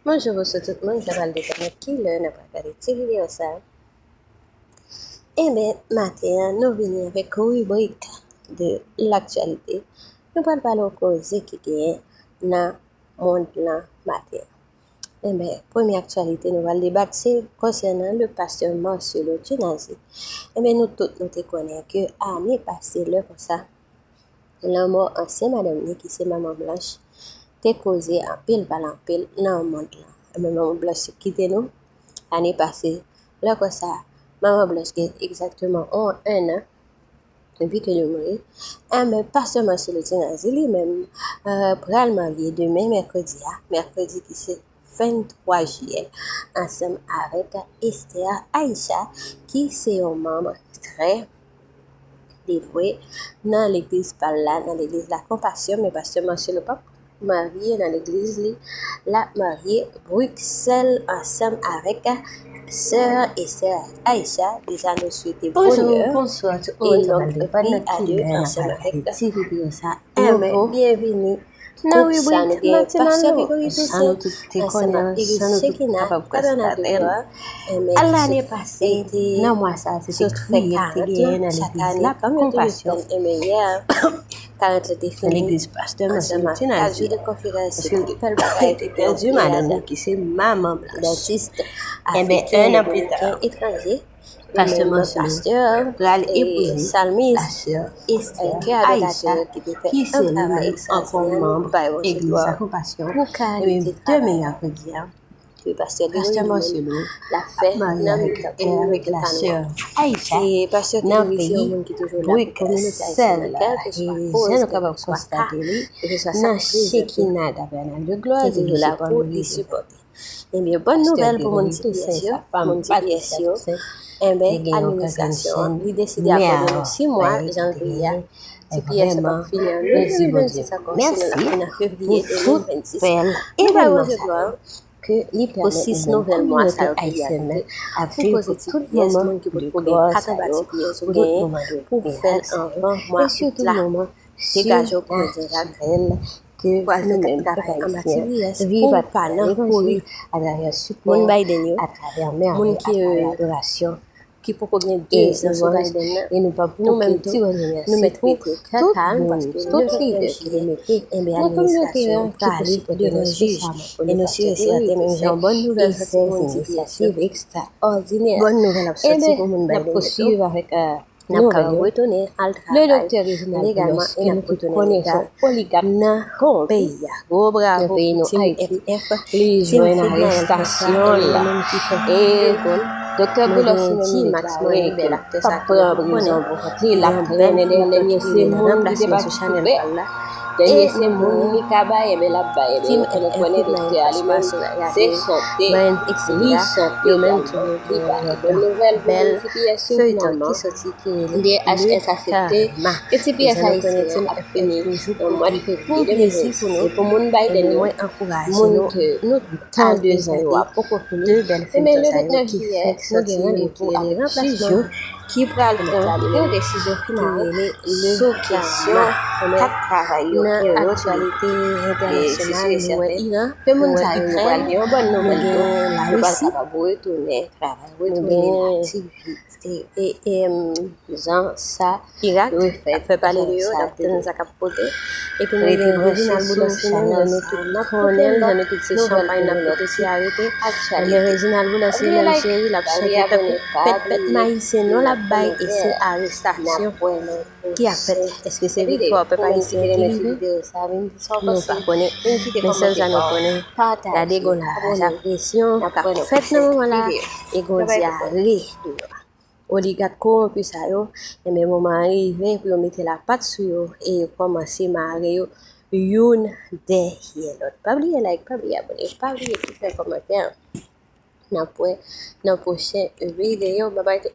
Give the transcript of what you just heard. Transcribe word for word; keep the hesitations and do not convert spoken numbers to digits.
Bonjou, bonswa tout moun, sa pral depann kilè n ap gade ti videyo sa. Enben, maten an, nou vini avèk ribrik de laktyalite. Nou pral pale yon koze ki genyen nan mond lan maten an. Enben, premye aktyalite nou pral debat se konsènan le pastè Marcelo Tunazi. Enben, nou tout nou te konnen ke ane pase lè konsa, lanmò ansyen madanm li ki se Manman Blanch te koze anpil pale anpil nan mond lan. Enben, Manman Blanch kite nou ane pase lè konsa, Manman Blanch gen egzakteman yon an depi ke li mouri. Enben, pastè Marcelo Tunazi li menm, euh, pral marye demen mèkredi a, mèkredi ki se venntwa jiyè, ansanm avèk Esther Aisha, ki se yon manm trè devwe nan legliz pa l la, nan legliz La Compassion, men pastè Marcelo p ap marye nan legliz li, l ap marye Bruxelles ansanm avèk sè Esther Aisha. Deja nou swete bonè e longue vie à deux ansanm avèk Enben, byenvini. Nan ribrik matinal nou, jan nou tout te konnen l, jan nou tout kapab konstate l, lane pase, nan mwa sa a, se te kriye k te genyen nan legliz La Compassion, nan legliz pastè Marcelo Tunazi, paske l te pèdi madanm li ki se Manman Blanch. Enben, en an pli ta, pastè Marcelo pral epouze lasè Aisha, ki se li menm ankò manm Legliz La Compassion. Ebyen, demen mèkredi a, pastè Marcelo ap marye avèk, avèk lasè Aisha nan peyi Briksèl. E jan nou kapab konstate li nan Shekinah Tabernacle de Gloire, li se pami yo. Ebyen, bòn nouvèl pou moun T P S yo, moun T P S yo. Enben, administrasyon an, li deside akòde nou sis mwa, jan l di a. T P S ap fini an mè de mil vennsis, sa kòmanse nan fevriye de mil vennsis. Nou bay Bondye glwa ke li pèmèt nou menm kominote ayisyèn nan ap viv pou tout moman de glwa sa yo, pou tout moman de glwa sa yo, e sitou moman sipenatirèl ke nou menm pèp ayisyen viv atravè levanjil, atravè sipò, atravè mèvèy, atravè adorasyon. Ki poko gen de zan sou Biden nan, e nou p ap okenn ti remèsye pou tout moun, tout lidè ki te mete nan kominote an, ki pou sipòte nou, espesyalman Olivier Léon, e sèz inisyativ ekstraòdinè. Bòn nouvèl ap sòti pou moun Biden yo tou. N ap ka retounen al travay legalman e n ap retounen leta nan peyi a. Gwo bravo pou Team F F, Team Fednaelle François, e moun ki fè e Doktè Boulos Simon deklare ke l p ap pran prizon pou kont li, l ap trennen dèyè lènmi, se moun ki te pati sou bèl la. Dènye se moun li ka bay, enben l ap bay, enben nou konnen doktè a li menm se chante, li chante egalman, li bay bòn nouvèl pou moun T P S yo finalman. D H S aksepte ke T P S ayisyen an ap fini nan mwa de fevriye de mil vennsis. E pou moun Biden yo, moun ke nou tan de zan yo a poko fini, enben le vennèf jiyè nou gen randevou avèk Jij yo ki pral pran yon desizyon final sou kesyon kat travay yo ke yo te, e se si e sèten ke moun sa yo nou pral gen yon bòn nouvèl tou, nou pral kapab retounen travay, retounen aktivite. E, e, em, jan sa Irak ap fè pale de yo, n ap tann sa k ap pote. Epi nou gen Reginald Boulos, nou tout konnen l, jan nou tout se chanpay n ap pote, se arete. Ebyen, Reginald Boulos li menm, cheri, l ap chante tankou pèt, pèt mayisyen non l ap bay, e se arestasyon ki ap fèt. Èske se viktwa pèp ayisyen ki rive? Nou pa konnen. Men sèl sa nou konnen, gade gon laj ak presyon k ap fèt nan moman la, e gon dyare deyò. Oligak kowonpi sa yo, enben, moman an rive pou yo mete lapat sou yo e yo kòmanse mare yo youn dèyè lòt. Pa bliye like, pa bliye abòne, pa bliye kite kòmantè. N ap wè nan pwochen videyo. Babay tout